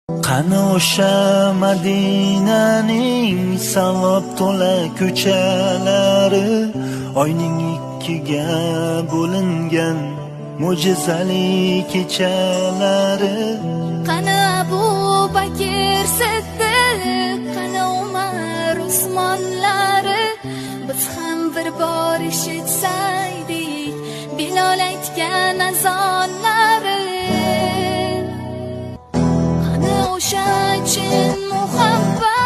Qani o'sha Madinaning savob to'la ko'chalari, oyning ikkiga bo'lingan mo'jizali kechalari? Qani Abu Bakr Siddiq, qani Umar, Usmonlari? Biz ham bir bor eshitsaydik Bilol aytgan azonlari. Qani o'sha chin muhabbat?